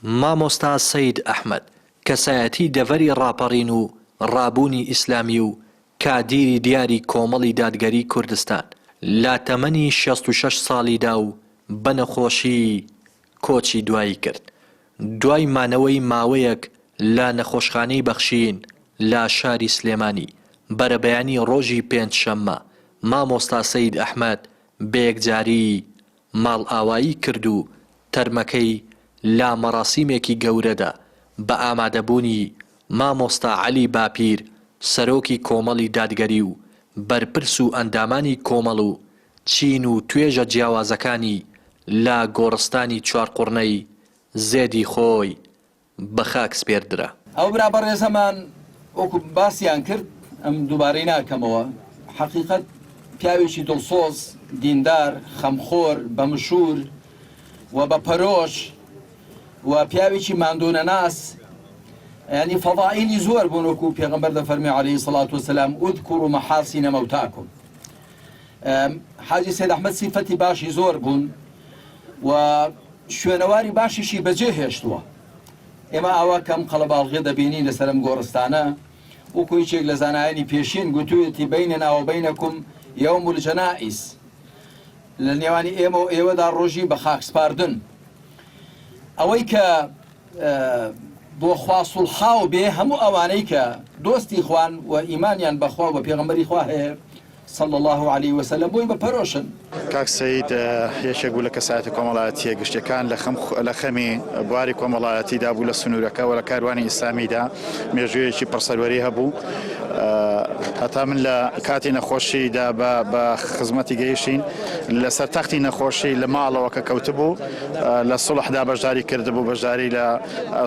مامۆستا سەید ئەحمەد، کەسایەتی دەڤەری ڕاپەڕین و ڕابوونی ئیسلامی و کادیری دیاری کۆمەڵی دادگەری کوردستان، لە تەمەنی 66 ساڵیدا و بە نەخۆشی کۆچی دوایی کرد. دوای مانەوەی ماوەیەک لە نەخۆشخانەی بەخشین لە شاری سلێمانی، بەرەبەیانی ڕۆژی پێنجشەممە، مامۆستا سەید ئەحمەد بەیەکجاری ماڵئاوایی کرد و تەرمەکەی لە مەراسیمێکی گەورەدا بە ئامادەبوونی مامۆستا عەلی باپیر سەرۆکی کۆمەڵی دادگەری و بەرپرس و ئەندامانی کۆمەڵ و چین و توێژە جیاوازەکانی لە گۆڕستانی چوارقوڕنەی زێدی خۆی بە خاک سپێردرا. ئەو برا بەڕێزەمان وەکو باسیان کرد ئەم دووبارەی ناکەمەوە حەقیقەت پیاوێکی دڵسۆز، دیندار، خەمخۆر، بە مشوور و بە پەرۆش و پیاوێکی ماندوونەناس یانی فەضائیلی زۆر بوون وەکو پێغەمبەر دەفەرمێ عەلەیهی سڵات وسلام اذکروا محاسن موتاکم حاجی سید ئەحمەد سیفەتی باشی زۆر بوون و شوێنەواری باشیشی بەجێ هێشتووە. ئێمە ئاوا کەم قەڵەباڵغیە دەبینین لەسەر ئەم گۆڕستانە، وەکو یەکێک لە زانایانی پێشین گوتوویەتی بیننا و بینکم یوم الجنائز، لە نێوانی ئێمە و ئێوەدا ڕۆژی بە خاک سپاردن. ئەوەی کە بۆ خوا سوڵحاو بێ هەموو ئەوانەی کە دۆستی خوان و ئیمانیان بەخوا و بە پێغەمبەری خوا هەیە صلی اللە علیە وسلم بۆی بە پەرۆشن. کاک سەید یەکێک بوو لە کەسایەتە کۆمەڵایەتییە گشتیەکان لە خەم لە خەمی بواری کۆمەڵایەتیدا بوو لە سنوورەکە و لە کاروانی ئیسلامیدا مێژوویەکی پڕ سەروەری هەبوو هەتا من لە کاتی نەخۆشیدا بە بە خزمەتی گەیشتین لەسەر تەختی نەخۆشی لە ماڵەوە کە کەوتبوو لە سوڵحدا بەشداری کردبوو بەشداری لە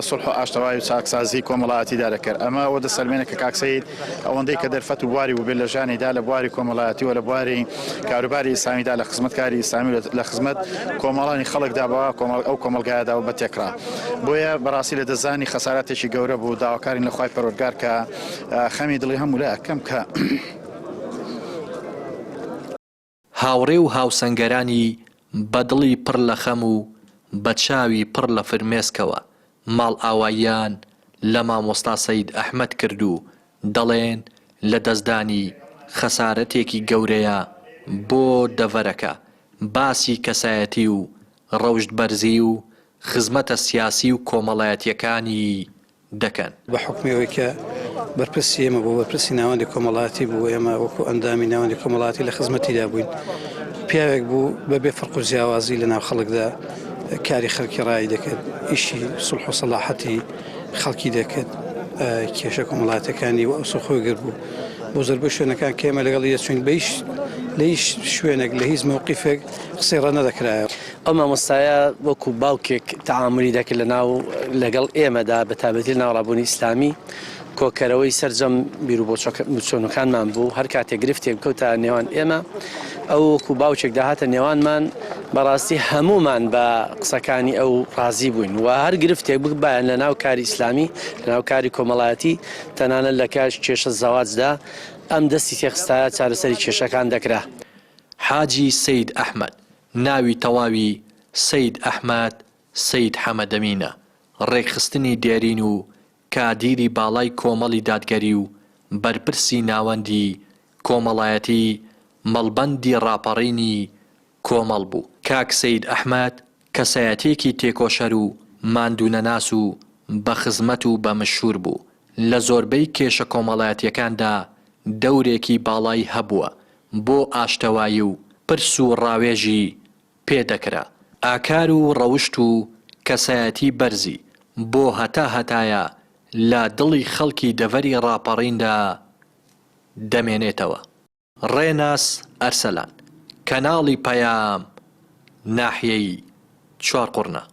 سوڵح و ئاشتەوایی و چاکسازی کۆمەڵایەتیدا دەکرد ئەمە ئەوە دەسەلمێنێ کە کاک سەید ئەوەندەی کە دەرفەت و بواری بووبێت لە ژیانیدا لە بواری کۆمەڵایەتی و لە بواری کاروباری ئیسلامیدا لە خزمەت کاری ئیسلامی و لە خزمەت کۆمەڵانی خەڵکدا بە ئەو کۆمەڵگایەدا و بە تێکڕا بۆیە بەڕاستی لە دەستدانی خەسارەتێکی گەورە بوو داواکارین لە خوای پەروەردگار کە خەمی دڵی هەموو لایەک کەم کە. هاوڕێ و هاوسەنگەرانی بە دڵی پڕ لە خەم و بە چاوی پڕ لە فرمێسکەوە ماڵئاواییان لە مامۆستا سەید ئەحمەد کرد و دەڵێن لە دەستدانی خەسارەتێکی گەورەیە بۆ دەڤەرەکە، باسی کەسایەتی و ڕەوشتبەرزی و خزمەتە سیاسی و کۆمەڵایەتییەکانی دەکەن. بە حوکمی ئەوەی کە بەرپرسی ئێمە بوو، بەرپرسی ناوەندی کۆمەڵایەتی بوو، ئێمە وەکوو ئەندامی ناوەندی کۆمەڵایەتی لە خزمەتیدا بووین. پیاوێک بوو بە بێ فەرق و جیاوازی لە ناو خەڵکدا کاری خەڵکی ڕایی دەکرد، ئیشی سوڵح و سەڵاحەتی خەڵکی دەکرد، کێشە کۆمەڵایەتیەکانی و ئەوسۆ خۆی گر بوو. بۆ زۆربەی شوێنەکان کە ئێمە لەگەڵی دەچووین بە هیچ لە هیچ شوێنێک لە هیچ مەوقیفێک قسەی ڕەت نەدەکرایەوە. ئەو مامۆستایە وەکو باوکێک تەعامولی دەکرد لەناو لەگەڵ ئێمەدا بە تایبەتی لەناو ڕابوونی ئیسلامی کۆکەرەوەی سەرجەم بیروبۆچوونەکانمان بوو هەر کاتێک گرفتێک بکەوتە نێوان ئێمە ئەو وەکو باوکێک داهاتە نێوانمان بەڕاستی هەموومان بە قسەکانی ئەو ڕازی بووین و هەر گرفتێک بکبایەن لە ناو کاری ئیسلامی لە ناو کاری کۆمەڵایەتی تەنانەت لە کاش کێشە زەواجدا ئەم دەستی تێخستایە چارەسەری کێشەکان دەکرا. حاجی سەید ئەحمەد، ناوی تەواوی سەید ئەحمەد سەید حەمەدەمینە، ڕێکخستنی دێرین و کادیری باڵای کۆمەڵی دادگەری و بەرپرسی ناوەندی کۆمەڵایەتی مەڵبەندی ڕاپەڕینی کۆمەڵ بوو. کاک سەید ئەحمەد کەسایەتییەکی تێکۆشەر و ماندوونەناس و بە خزمەت و بە مشوور بوو، لە زۆربەی کێشە کۆمەڵایەتییەکاندا دەورێکی باڵای هەبووە بۆ ئاشتەوایی و پرس و ڕاوێژی پێ دەکرا. ئاکار و ڕەوشت و کەسایەتی بەرزی بۆ هەتا هەتایە لە دڵی خەڵکی دەڤەری ڕاپەڕیندا دەمێنێتەوە. ڕێناس ئەرسەلان، کەناڵی پەیام، ناحیەی چوارقوڕنە.